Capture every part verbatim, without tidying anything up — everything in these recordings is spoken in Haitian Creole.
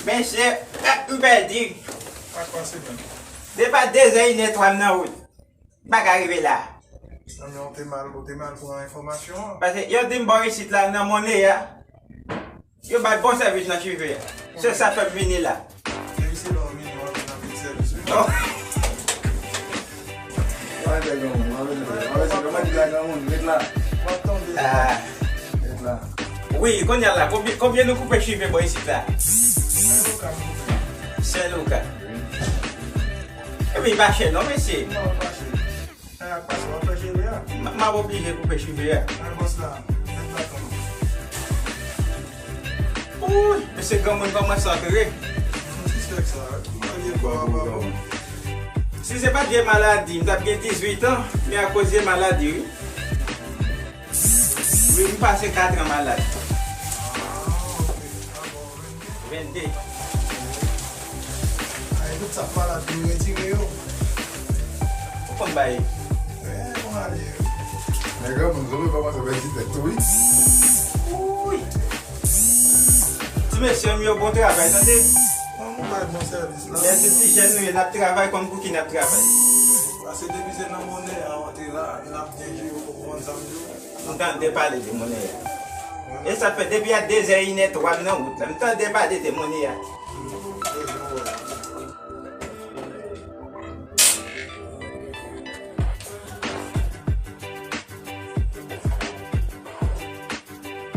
Mesye, m pèdi. Sa k pase menm? Depi a de zè, inè twa m nan wout. M pa ka rive la. Non, men ou te mal, ou te mal pran enfòmasyon an. Paske yo di m bò isit la, nan Mòneyè a, yo bay bon sèvis nan chive a. Se sa fè m vini la. Se isi lè w vini, w ap vin anpil sèvis, wi. Oh. Mwen avè granmoun, mwen avè granmoun, mwen avè granmoun, ret la. W ap tonbe. Ah. Ret la. Wi, kounye a la, konbyen, konbyen nou koupe chive bò isit la? Sèl ou ka m koupe. Sèl ou ka. Wi. Epi, li pa chè non, mesye. Non, li pa chè. Sa y ap pase, w ap fè chive a? M, m ap oblije koupe chive a. Al bòs la, mèt la tonbe. Wouy, mesye granmoun kòmanse antre. M sispèk sa, wi. Mwen vye kò a pa bon. Si se pa t vye maladi, m t ap gen dizuit an, men akoz vye maladi, wi. Wi, m pase kat an malad. Ah, ok. Ah, bon, vennde. Ay, tout sa malad yo retire yo. Ou konn bay. Eh, bon, ale. Nèg granmoun, zòt kòmanse pèdi tèt tou, wi. Wouy. Ti mesye m yo, bon travay, tande. Bon, nou bay bon sèvis la. Lè se ti jèn nou ye, n ap travay konn pou ki n ap travay. Paske depi se nan Mòneyè a, w antre la, n ap byen jere, w konprann sa m di w. M tande pale de Mòneyè a. E sa fè depi a de zè, inè twa m nan wout la. M tande pale de Mòneyè a.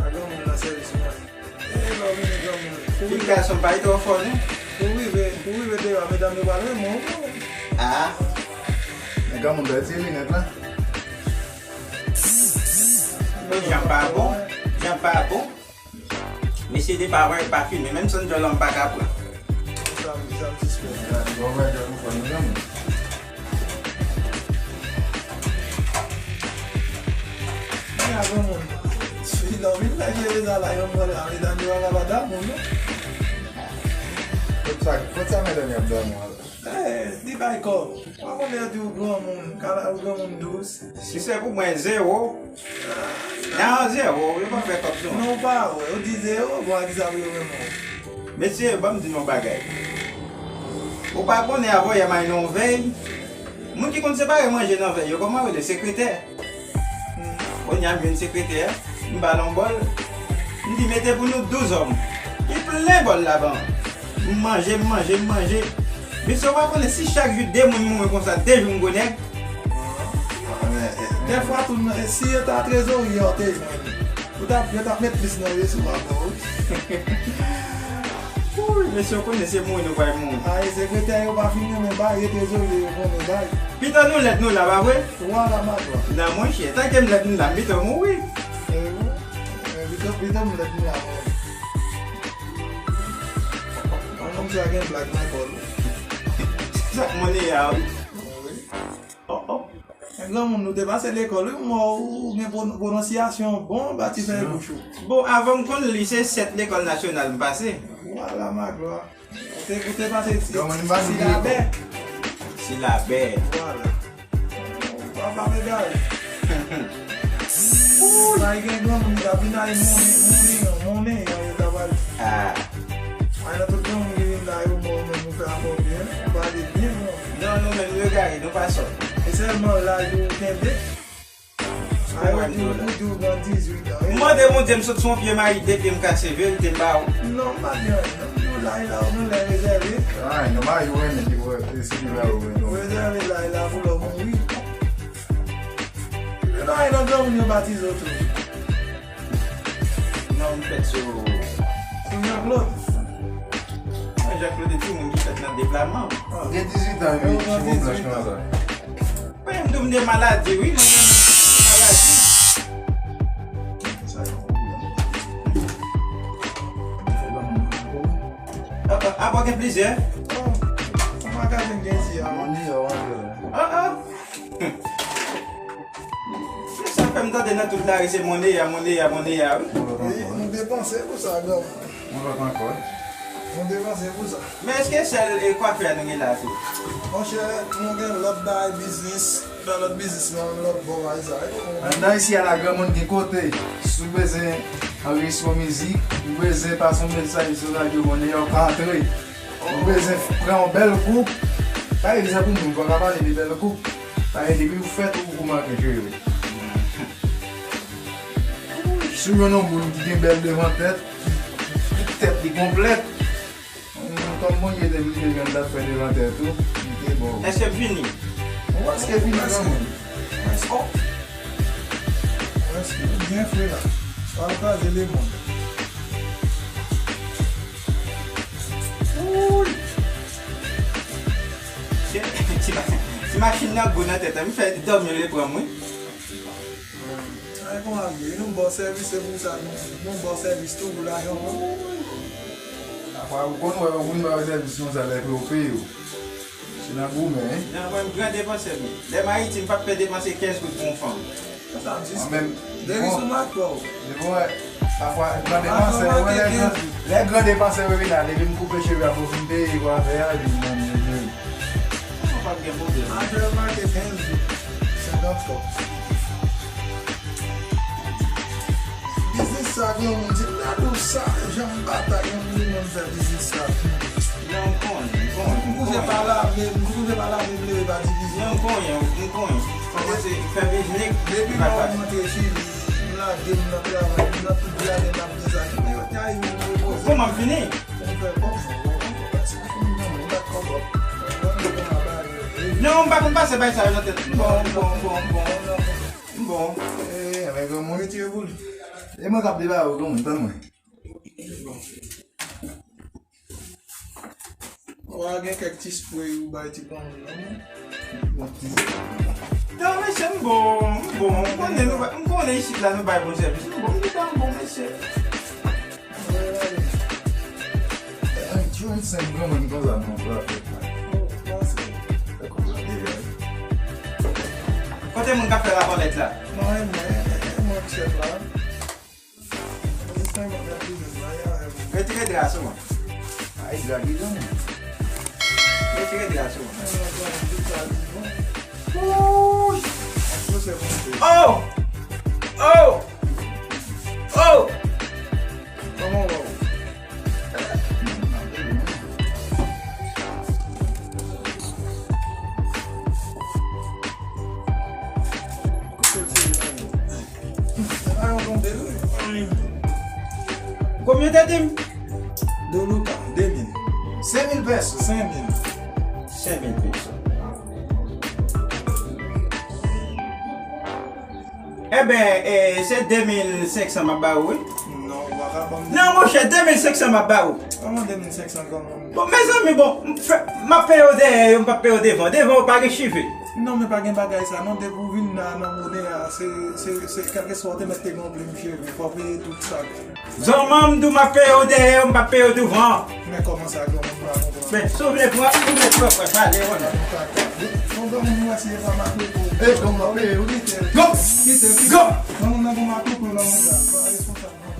Pa gen moun nan sèvis mwen. E lè w vini granmoun. Kou rive. Ti gason pa twò fò, non? Kou rive, kou rive deyò a, medam yo pral renmen w. Ah. Men granmoun bèl ti linèt la. Jan pa bon, jan pa bon. Mesye de pa wè pa fimen, menm sandal m pa ka pran. Sa m, sa m sispèk. Ya, bon, mwen, jan nou fò nou granmoun. Ya, granmoun. Si lè w vin la, jere sa la, yon mwen la, medam yo pa ka pa damou, non? Kot sa, kot sa medam y ap damou? Eh, li bay kòb. Mwen konnen yo di w granmoun, kala ou granmoun dous. Si se pou mwen, zewo. Nan zewo, yo pa fè kòb sou mwen. Non, ou pa wè, yo di zewo, bon, a kisa pou yo renmen w? Mesye, ban m di nou yon bagay. Ou pa konnen avanyè m al nan yon vèy. Moun ki konn separe manje nan vèy yo, kòman yo rele? Sekretè. Kounye a m jwenn sekretè, m ba l yon bòl, m di mete pou nou douz òm. Li plen bòl la ban m. M manje, m manje, m manje. Mesye, w pa konnen si chak jou de moun mouri konsa, de jou m gwo nèg. Dèfwa tou, si yo ta trezorye yo te jwenn, ou t ap, yo t ap met plis nan rezo a ba w, wi. Wouy, mesye, w konnen se mouri nou pral mouri. Ay, sekretè yo pa fin renmen bay, e trezorye yo konnen bay. Pito nou lèd nou la, pa vre? Vwala, matwa. Nan, monchè, tanke m lèd m la, m pito mouri. E wi. E pito, pito m lèd m la, mwen. Mwen, konn sa gen blag nan kò l. Sa k Mòneyè a, wi. Wi. Oh, oh. Men granmoun, nou te pase lekòl, wi, m wè w gen pwon-, pwononsyasyon bon, ba ti fè bouch ou. Bon, avan m konn li, se sèt lekòl nasyonal m pase. Vwala, maglwa. Ou te, ou te pase ti silabè. Silabè. Vwala. Papa m egare. Sa gen granmoun ki ta vin ay monnen, monnen, monnen, yo ta pral. Ah. Ay nan tout granmoun ki vin la, yo mò menm ou fè afè w byen, ou pale byen, non. Non, nou menm nou egare, nou pa sòt. E sèlman laj ou kenbe. Ay, ou di, ou di ou gen dizuit an. M mande Bondye m sot sou yon pye mayi, de pye m kase, verite m ba ou. Non, m pa di anyen. M di w laj la, ou gen lè rezève. Ay, non, mayi ou renmen, li pou, e, si li la, ou renmen. Rezève laj la pou lè w mouri. Gen mayi nan granmoun yo batize w tou. Non, m fèt sou. Sou Jean Claude. Mwen, Jean Claude, e timoun ki fèt nan deplaman. Gen dizuit an, wi, cheve blanch konsa. Mwen, m di w m gen maladi, wi, mwen gen maladi. Ah, ah, ah, gen plizyè. Oh, sa magazen gen isi a. Mwen, yo, antre la. Ah, ah. Se sa fè m tande nan tout lari se Mòneyè, Mòneyè, Mòneyè, wi. Yon lòt ankò, wi. Nou depanse pou sa, granmoun. Yon lòt ankò, wi. Nou depanse pou sa. Men èske sèl, e, kwafè a nou gen la tou? Monchè, nou gen lòt bagay biznis, nan lòt biznis nan lòt bò bay sa, wi. Anndan isi a la, granmoun gen kote. Si w bezwen Anrejistre yon mizik, ou bezwen pase yon mesaj sou radyo, konnen yo ka antre. Ou bezwen pran yon bèl koup. Pa egzanp, ou menm, ou pa ka pale de bèl koup. Paske depi ou fèt, ou, ou manke jere. Si w jwenn yon moun ki gen bèl devan tèt, ki, ki, ki tèt li konplèt, kòm mwen te vle jwenn dat fè devan tèt ou, li te bon. Èske m fini? Ou prèske fini kanmenm. Prèske. Prèske. Ou byen fre la. Pa kraze lemonn. Wouy! Ti, ti, ti machin nan gwo nan tèt la. M fè dòmi li pran m, wi. Ay, kòman l ye? Nou ba w sèvis, se pou sa nou, nou ba w sèvis tou pou lajan w. Apa, ou konn wè yon moun ba yo sèvis konsa, lè pou yo peye w. Se nan goumen, hein? Nan mwen, m gran depansè, men. Lè m Ayiti, m p ap pè depanse kenz goud pou yon fanm. Sa m jis. Mwen menm, depi bon, sou mak pa w. Depi wè, pafwa, gran depansè, wè lè gran, lè gran depansè yo vin la, depi m koupe cheve a, pou fin peye, pou afè a, epi mwen, mwen, mwen. Ou p ap gen pwoblèm. Afè yo make kenz jou. Senkant kòb. Biznis sa, granmoun, di m gade w sa, jan m batay, yon moun menm fè biznis sa. Non, m konnen, m konnen, m konnen. M kouje pa lame, m kouje pa lame, m leve pa divize. Non, m konnen, m konnen. Kòmanse fè biznis, depi lè m rantre Chili, m lage m nan travay, m nan tout gade m ap dezale. Men yo te ay vin repoze. Kòman m fini? Non, m pa konn pase bay sa yo nan tèt. M bon, m bon, m bon, m bon. M bon. Eh, men granmoun. Retire pou li. E mwen k ap debare w, granmoun, tann mwen. Ou pa gen kèk ti spray ou bay ti granmoun nan, non? Non, mesye, m bon, m bon. M konnen nou, m konnen isit la nou bay bon sèvis. M bon, m gentan bon, mesye. Ay, twenty-five granmoun konsa nan pratèt la. Kote moun k ap fè lakolèt la? Non, e mwen, e mwen k chèf la. Retire dra sou mwen. Ay, dra ki jan? Retire dra sou mwen. Wouy! Oh! Oh! Oh! Kòman w wè w? Konbyen w te di m? Doluka, de mil. Senk mil pèso. Senk mil. Senk mil pèso. Enben, e, se de mil senk san m ap ba ou, wi. Non, ou pa ka ban m. Non, monchè, de mil senk san m ap ba ou. Kòman de mil senk san kanmenm? Bon, mezanmi, bon, m fè, m ap peye w dèyè yo, m p ap peye w devan. Devan yo pa gen chive. Non, men pa gen bagay sa, non, depi w vin la nan bonè a, se, se, se, kèlkeswa w te mèt te gen yon plim cheve, fò w peye tout sa. Zanman m di w m ap peye w dèyè, m p ap peye w douvan. Men kòman sa, granmoun, m pa konprann. Men, si w vle pran, si w vle pran, pran, pale, wè. Bon, granmoun, m wè si e pa makoko. E, granmoun, ap peye, wi. Kite l, kite l, kite l. Granmoun nan gon makoko nan mwen la, pa responsab, non.